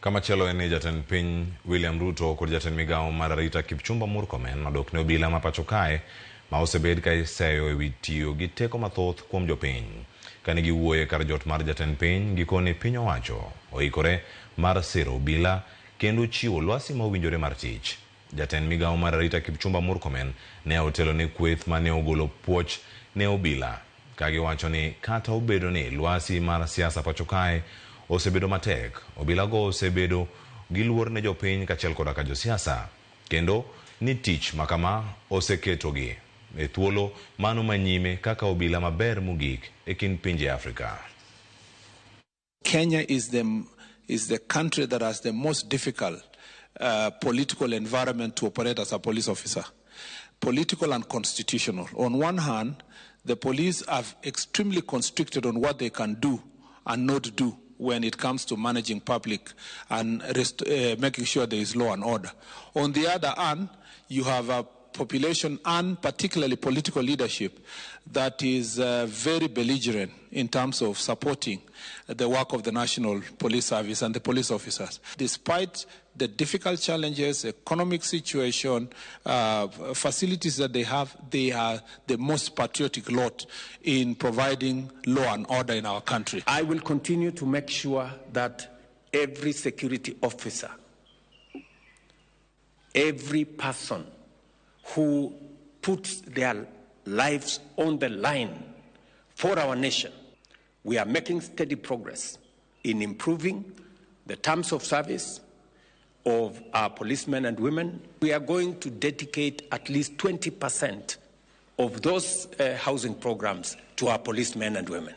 Kamachielo en ni jatend piny William Ruto kod jatend migawo mar arita Kipchumba Murkomen odok ne obila ma pacho kae ma osebed ka iseyo ewi tiyo gi teko mathoth kuom jopiny. Kane giwuoyo e kar jot mar jatend piny, gikone piny owacho oikore mar siro obila kendo chiwo lwasi ma owinjore mar tich. Jatend migawo mar arita Kipchumba Murkomen ne otelo ne kweth mane ogolo puoch ne obila ka giwacho ni kata obedo ni lwasi mar siasa pacho kae osebedo matek, obila go osebedo gi luor ne jopiny kaachiel koda ka josiasa kendo ni tich makama oseketogi e thuolo mano manyime kaka obila maber mogik e kind pinje Afrika. Kenya is the country that has the most difficult political environment to operate as a police officer. Political and constitutional. On one hand, the police are extremely constricted on what they can do and not do when it comes to managing public and making sure there is law and order. On the other hand, you have a population and particularly political leadership that is very belligerent in terms of supporting the work of the National Police Service and the police officers. Despite the difficult challenges, economic situation, facilities that they have, they are the most patriotic lot in providing law and order in our country. I will continue to make sure that every security officer, every person who puts their lives on the line for our nation, we are making steady progress in improving the terms of service of our policemen and women. We are going to dedicate at least 20% of those housing programs to our policemen and women.